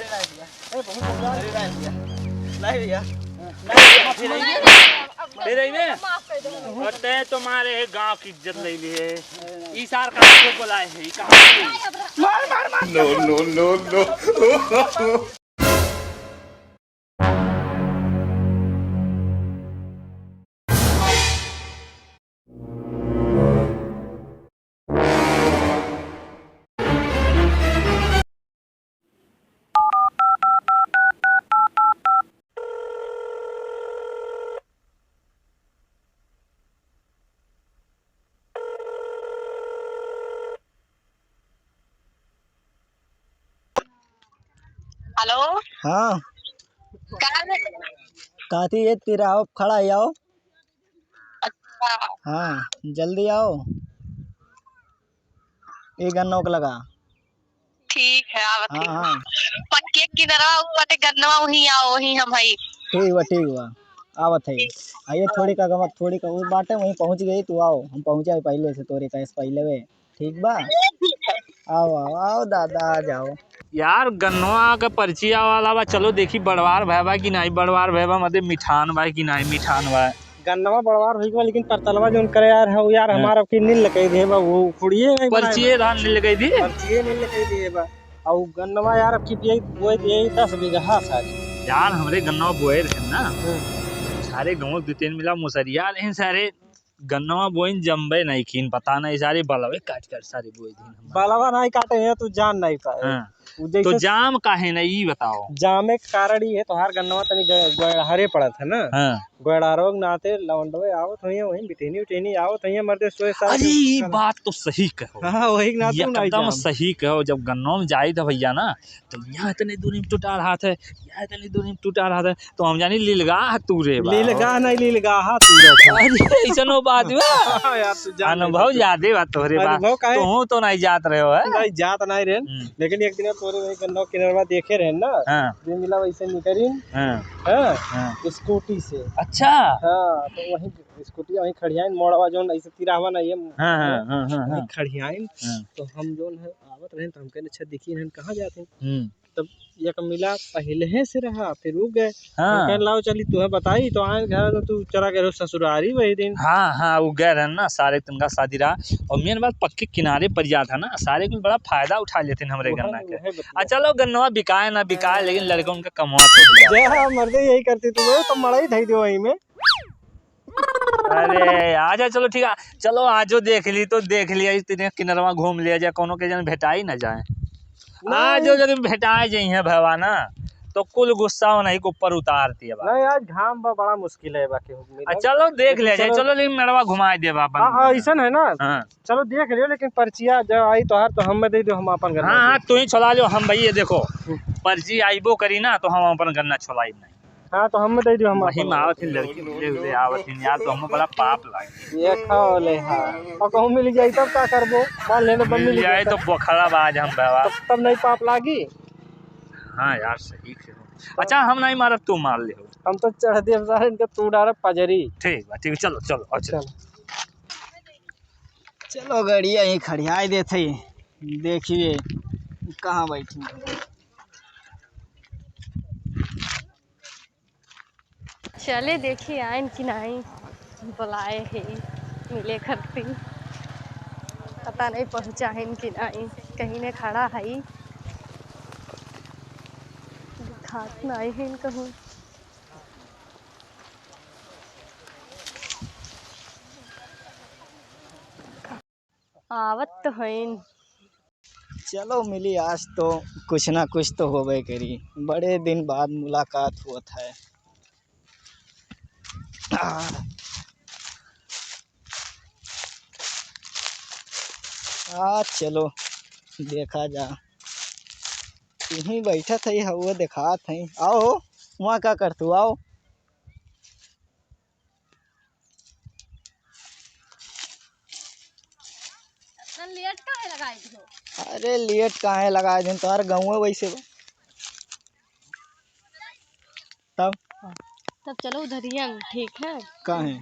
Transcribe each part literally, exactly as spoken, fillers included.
अरे नहीं भैया। ए, बहुत मजा आ रहा है भैया। नहीं भैया। नहीं भैया। फिर आइए। फिर आइए। माफ कर दो। और तै तो मारे है गांव की इज्जत ले ली है। ई सार कहाँ से बोलाए है? ई कहाँ से? मार, मार, मार। No, no, no, no। हेलो। हाँ। कहाँ से? काती ये तिराहो खड़ा ही आओ। अच्छा। हाँ, जल्दी आओ। ये गन्नों के लगा। ठीक है, आवत हाँ, ही। हाँ। पक्के किनरवा उ बाटे गन्नवा, वहीं आओ, वहीं हम हई। ठीक बा, ठीक बा। आवत है। ठीक। आइए, थोड़ी का गमत, थोड़ी का वो बाटे, वहीं पहुँच गई, तू आओ। हम पहुँचे पहले से, तोरे कहे से पहले वे। ठीक बा? ठीक है। आओ, आओ, आओ दादा, आ जाओ। यार, गन्नवा के पर्चिया वाला बा, चलो देखी बड़वार भय बा कि नाई, बड़वार भय बा, मतलब मिठान बा कि नाई, मिठान बा। गन्नवा बड़वार होई बा, लेकिन परतलवा जौन करे यार, हौ यार, हाँ। हमार अब की नील लगाई दे बा, वो उखड़िए नहीं बनाए पर्चिए बा। धान नील लगाई दिए? पर्चिए नील लगाई दिए बा। और गन्नवा यार, अब की बियाई, बोए दिए दस बीघा सारी। यार, हमरे गन्नवा बोए रहे ना, हाँ। सारे गाँव दो तीन मिला मुसरिया रहे सारे। गन्नवा बोइन जम्बे नहीं खीन, पता नहीं सारी बलवे काट काट सारी बोई दिन हम। बलवा नहीं काटे हैं, तू जान नहीं पाए। हाँ। उ जैसे तो जाम काहे नहीं, ई बताओ। जामे के कारण ई है, तोहार गन्नवा तनी ग-, गोड़हारे पड़त है ना। हाँ। गोड़हारो के नाते लवंडवे आवत होइए, वहीं बिटेनी उटेनी आवत होइए, मर्दे सोए साथ अरे, में ई बात तो सही कहो। हाँ, वही के नाते ना एकदम जाम। सही कहो, जब गन्नवा में जाई था भैया ना, तो यहाँ इतने दूरी में टूटा रहा था, यहाँ इतने दूरी में टूटा रहा था, तो हम जानी लीलगाह तू रे बा। लीलगाह नहीं, लीलगाहा तू रे बा। अरे, ऐसनो बात बा। हाँ यार, तू जान अनुभव नहीं। ज्यादे बा तोहरे बा। अनुभव काहे? तोहू तो नहीं जात रहे हो, है? नहीं, जात नहीं रहे। हम्म। लेकिन एक दिन तोरे वही गन्नवा किनरवा देखे रहे ना, हाँ। दिन मिला वैसे निकरी। हाँ। हाँ? हाँ। स्कूटी से। अच्छा। हाँ, तो वहीं स्कूटी वहीं खड़ियाइन मोड़वा जौन ऐसे तिराहवा नहीं है। हाँ, हाँ, हाँ, हाँ, वहीं हाँ। खड़ियाइन। हाँ। तो हम जौन है आवत रहे तो हम कहने, "अच्छा, देखिए, हम कहाँ जाते हैं?" हम्म। तब एक मिला पहले ही से रहा, फिर वो गए। हाँ। हम कहने, "लाओ चली, तुम्हें बताई, तो आए घर तो तू चला गए रहो ससुरारी वही दिन।" हाँ, हाँ, वो गए रहे ना, सारे तुमका शादी रहा। और मेन बात पक्के किनारे पर जात है ना, सारे कुल बड़ा फायदा उठा लेते हैं हमरे वो है, गन्ना के। वो है बतिया। आ, चलो, गन्नवा बिकाए ना बिकाए, लेकिन लड़कों का कमवा तो हो जाए। जय हाँ, मर्दे यही करती तू, वो तो मड़ई धई दो वहीं में। अरे, आजा, चलो, ठीक है, चलो, आजो देख ली तो देख लिया, इतने किनरवा घूम लिया जाए, कोनो के जन भेटाई ना जाए। नहीं। आजो जब भेटाए जइहें भवा ना, तो कुल गुस्सा उन्हीं के ऊपर उतार दिया बा। नहीं, आज घाम बा, बड़ा मुश्किल है बाकी हो मिलल। आ, चलो, देख लेकिन लिया जाए, चलो। चलो, लेकिन मेड़वा घुमाए देबा अपन। हाँ, हाँ, ऐसन है ना। हाँ। चलो, देख लियो, लेकिन पर्चिया जब आई तोहार, तो हमें दे दो, हम अपन गन्ना हाँ, हाँ, दे तू ही छोला लियो, हम भाई, ये देखो, हम्म। पर्ची आइबो करी ना, तो हम अपन गन्ना छोलाई नहीं। हाँ, तो हम दे दियो, हम वही अपन में आवत ही लड़की मिले हुए आवत ही यार, तो हमको बड़ा पाप लागे। ये खाओ ले, हाँ। और कहूँ मिल जाई तब का करबो? मान लेने पर मिल मिल जाए जाए तो तब। बोखला बाज हम बाबा। तब, तब नहीं पाप लागी? हाँ यार, सही कहो। अच्छा, हम नहीं मारब, तू मार ले हो। हम तो चढ़ दिए सारे इनके, तू डारे पजरी। ठीक बा, ठीक, चलो, चलो, और चलो। चलो। चलो, गड़िया यहीं खड़ियाई देत है, देखिए कहाँ बैठी। चले देखी आइन कि नाई, बुलाए है मिले खरती, पता नहीं पहुँचा है कि नाई, कहीं ने खड़ा है, दिखात नाई है कहूँ। आवत तो हईन। चलो मिली, आज तो कुछ ना कुछ तो होबे करी, बड़े दिन बाद मुलाकात होत है। आ, आ चलो देखा जा, यहीं बैठत है, हवा देखात है। आओ, वहाँ का करतू, आओ। इतना लेट काहे लगाई दियो? अरे लेट काहे लगाई दिन, तोहर गाँव वैसे बा। तब? तब चलो उधरिया में, ठीक है? काहे?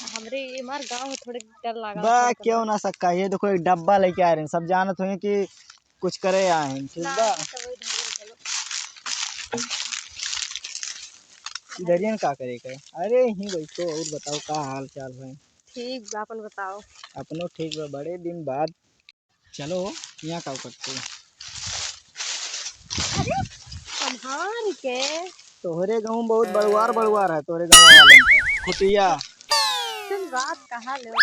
हमरे ये हमार गाँव में थोड़े डर लगा बा, थोड़ा क्यों ना सक्का, ये देखो एक डब्बा लेके आ रहे हैं, सब जानत हुए कि कुछ करे आए हैं, ठीक ना, बा? ये तो वही उधरिया में चलो। इधरियन का करे के? अरे, यहीं बैठो और बताओ, का हाल चाल है? ठीक बा, अपन बताओ। अपनो ठीक बा, बड़े दिन बाद। चलो, यहाँ का करते? अरे, संभाल के। तोहरे गाँव बहुत बड़ुआर, बड़ुआर है, तोहरे गाँव वाले में। खुटिया। सुन बात, कहा लो।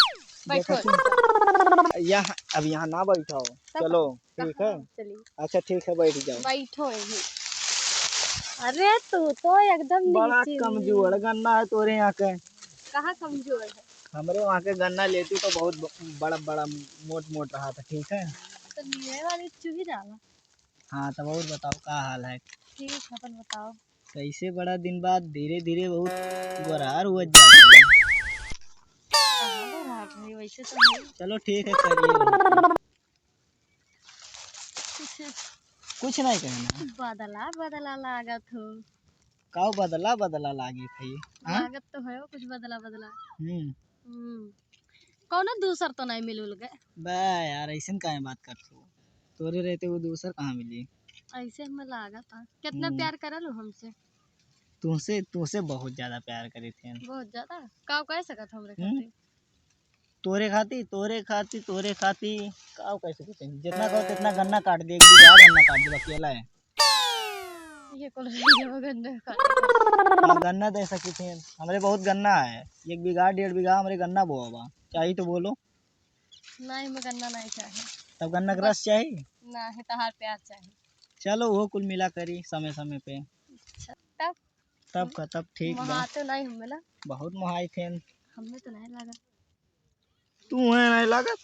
बैठो। देखो सुन। यहाँ, अब यहाँ ना बैठाओ। तब चलो। ठीक है? कहाँ चली? अच्छा, ठीक है, बैठ जाओ। बैठो यहीं। अरे, तू तो एकदम बड़ा नीचे कमजोर गन्ना है तोरे यहाँ के। कहाँ कमजोर है? हमरे वहाँ के गन्ना लेती तो बहुत ब-, बड़ा बड़ा मोट मोट रहा था, ठीक है? तो नीचे वाली चुही डाला। हाँ, तब और बताओ, का हाल है? ठीक है, अपन बताओ। कैसे बड़ा दिन बाद धीरे धीरे बहुत गोरार हुआ जाता है। कहाँ गोरार रही, वैसे तो नहीं। चलो ठीक है, करिए। कुछ कुछ नहीं कहना। बदला बदला लागत हो। का बदला बदला लागे भाई? हाँ? लागत तो है कुछ बदला बदला। हम्म। हम्म। कौनो दूसर तो नहीं मिलुल गए? बे यार, ऐसन काहे बात करत हो? तोरे रहते वो दूसर कहाँ मिली? ऐसे हमें लागत है। कितना हम्म। प्यार करल हो हमसे? तुमसे, तुमसे बहुत ज्यादा प्यार करे थे। बहुत ज्यादा? का कह सकत हो हमरे हम्म। खातिर? तोरे खाती, तोरे खाती, तोरे खाती, का कह सकते हैं? जितना कहो, तितना गन्ना काट दे, एक बीघा गन्ना काट दे, अकेला है। ये कौन सा गन्ना काट दे? हाँ, गन्ना दे सकी थे, हमरे बहुत गन्ना है, एक बीघा, डेढ़ बीघा हमरे गन्ना बोआ बा, चाही तो बोलो। नहीं, हमें गन्ना नहीं चाही। तब गन्ना के बस रस चाही? नहीं, तहार प्यार चाही। चलो, वो कुल मिला करी समय समय पे। अच्छा, तब? तब का तब ठीक बा। मोहाते नहीं हमें ना। बहुत मोहाई थे। हमें तो नहीं लगा। तू है नहीं लागत?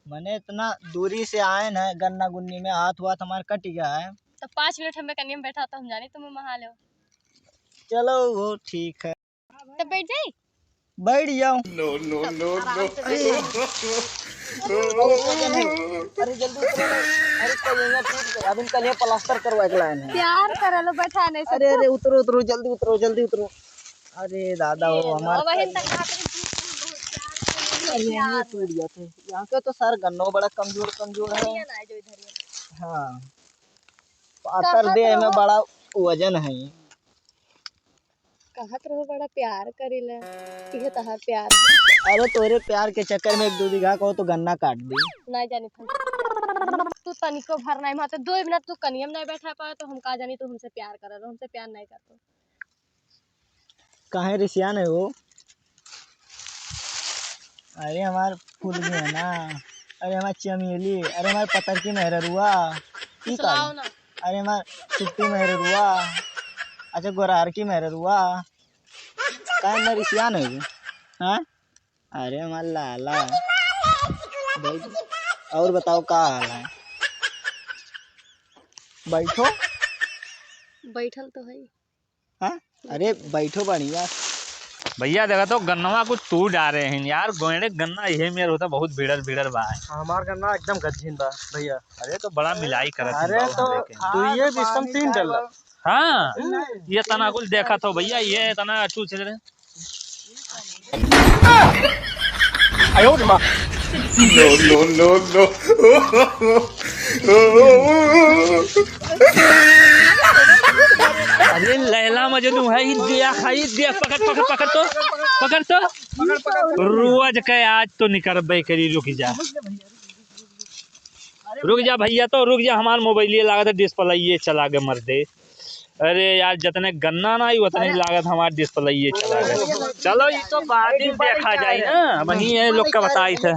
मने इतना दूरी से आए न, गन्ना गुन्नी में हाथ वाथ हमार कट गया है। तो पाँच मिनट हमें कनिया में बैठा तो हम जानी तुम्हें महा लो। चलो वो ठीक है। तो बैठ जाई? बैठ जाओ। No, no, no, no। आराम से बैठा। अरे जल्दी उतरो ना। अरे कल यहाँ टूट गया। अभी कल यहाँ प्लास्टर करवा के लाए हैं। प्यार कर लो, बैठा नहीं सकते। अरे, अरे उतरो, उतरो, जल्दी उतरो, जल्दी उतरो। अरे दादा हो, हमार वही तक बात रही थी, हम बहुत प्यार से अरे, यहाँ टूट गया थे। यहाँ के तो सार गन्नो बड़ा कमजोर, कमजोर है। इधर ही है ना, जो इधर ही है। हाँ, पातर देह में बड़ा वजन है। कहत रहो बड़ा प्यार करीले, इहे तहार प्यार है। अरे तोरे प्यार के चक्कर में एक दो बीघा को तो गन्ना काट दी। ना जानी था। तू तनिको भर नहीं माते, दो मिनट तू कनियम नहीं बैठा पाए तो हम का जानी तू हमसे प्यार कर रहो, हमसे प्यार नहीं करतो। काहे रिसियान है वो? अरे हमार फूल भी है ना, अरे हमार चमेली, अरे हमार पतर की मेहररुआ, ई का? अरे हमार छुट्टी मेहररुआ, अच्छा गोरार की मेहररुआ, काहे ना रिसियान है वो? हाँ? अरे हमार लाला, बैठ, और बताओ का हाल है? बैठो। बैठल तो है। हाँ? अरे बैठो बढ़िया। भैया देखा तो गन्नवा कुछ तू डारे हैं यार, गोयड़े गन्ना यही मेर होता, बहुत बिड़र बिड़र बा। हमार गन्ना एकदम गज्जीन बा भैया। अरे तो बड़ा मिलाई करत हैं अरे बाबू तो हमरे के। तू ये भी सम तीन डॉलर। हाँ, ये तना कुल देखा तो भैया, ये तना चूच रहे। No, no, no, no। अरे लैला मजनू है, ई दिया, ई दिया, पकड़, पकड़, पकड़ तो, पकड़ तो। रोज के आज तो निकरबे करी, रुक जा। रुक जा भैया, तो रुक जा, हमार मोबाइल ये लागत है डिस्प्ले ये चला गए मर्दे। अरे यार, जितने गन्ना ना आई उतने लागत हमार डिस्प्ले ये चला गए। चलो, ये तो बाद में देखा जाए ना, वही ये लोग का बताई थे।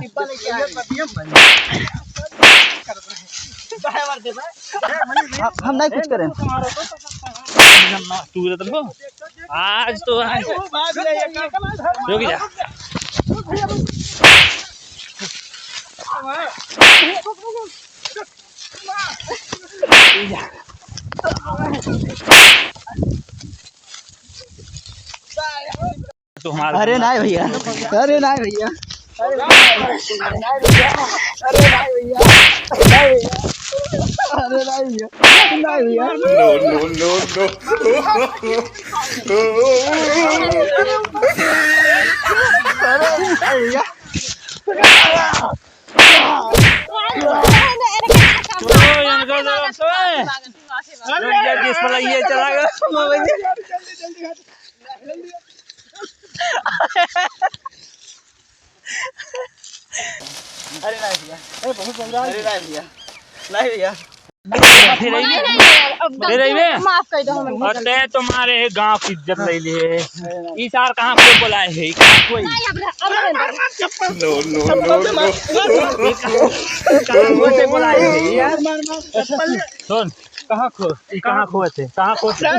हम, हम नहीं कुछ करें। तू रतन को आज तो आज रुक जा। तो हमारा अरे नहीं भैया, अरे नहीं भैया, अरे नहीं भैया, अरे नहीं भैया, नहीं भैया, अरे नहीं भैया, नहीं भैया। No, no, no, no। अरे नहीं भैया। ओ, इनका जरा से। जल्दी, जल्दी, इसमें लगिए, चला गया। अरे नहीं भैया, अरे बहुत बंगाल, अरे नहीं भैया, नहीं भैया। फिर आई नहीं, नहीं, नहीं, अब फिर आई गलती, माफ कर दो हमन के। अरे तुम्हारे गांव की इज्जत ले लिए। ई सार कहाँ को बोलाए है? कहाँ कोई? नहीं, अब, अब रहने दो। No, no, no, no। कहाँ को से बोलाए है यार? सुन, कहाँ खो, ई कहाँ खो थे? कहाँ खो थे?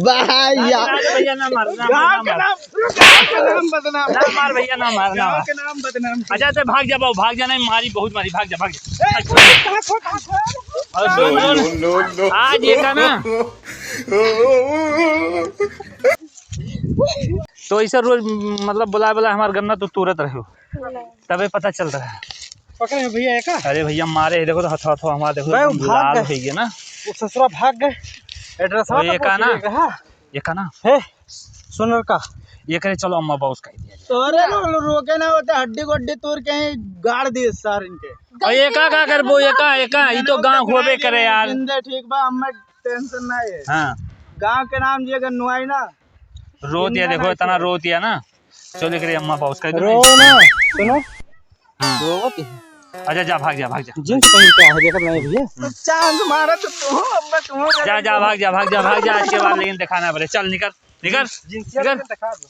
भाई यार। अरे भैया ना मार, ना मार, ना मार। गाँव के नाम, गाँव के नाम बदनाम। ना मार भैया, ना मार, ना मार। गाँव के नाम बदनाम। अच्छा, ते भाग जा बाबू, भाग जा, नहीं मारी, बहुत मारी, भाग जा, भाग जा। ए, कहाँ खो, कहाँ खो? और सुन, सुन, no, no, no। आज ये का ना। तो ऐसा रोज, मतलब, बुलाए, बुलाए हमार गन्ना तो तोड़त रहो, तबे पता चल रहा है। पकड़े हो भैया, एका? अरे भैया, मारे है, देखो तो हथवा, हथवा हमार, देखो, भाई, वो एकदम भाग लाल गए। हो गया ना। वो ससुरा भाग गए। एड्रेस तो ये का ना? ये का ना? हे, सुनर का? ये करे, चलो अम्मा बाउस कह दिया जाए। तोरे लो-, लो-, रोके ना होते, हड्डी गोड्डी तोड़ के ही गाड़ दिए सार इनके। और ये का, का करबो, ये का, ये का? ये तो गाँव होबे करे यार। जिंदे ठीक बा, हमें टेंशन ना है। हाँ। गाँव के नाम जे अगर नुआई ना, रोत या जिंदा देखो, ना इतना है। रोत या ना। चलो, एकरे अम्मा बाउस कह दो। रो ना, सुनो। हाँ। रोवत है। अच्छा, जा, भाग जा, भाग जा। जींस पहन के आ, देखत नहीं भैया। तो चांद मारा तो तू, अम्मा तू। जा, जा, भाग जा, भाग जा, भाग जा। आज के बाद लेकिन दिखाना पड़े। चल, निकल, निकल, जींस निकल। पहन के दिखा दो।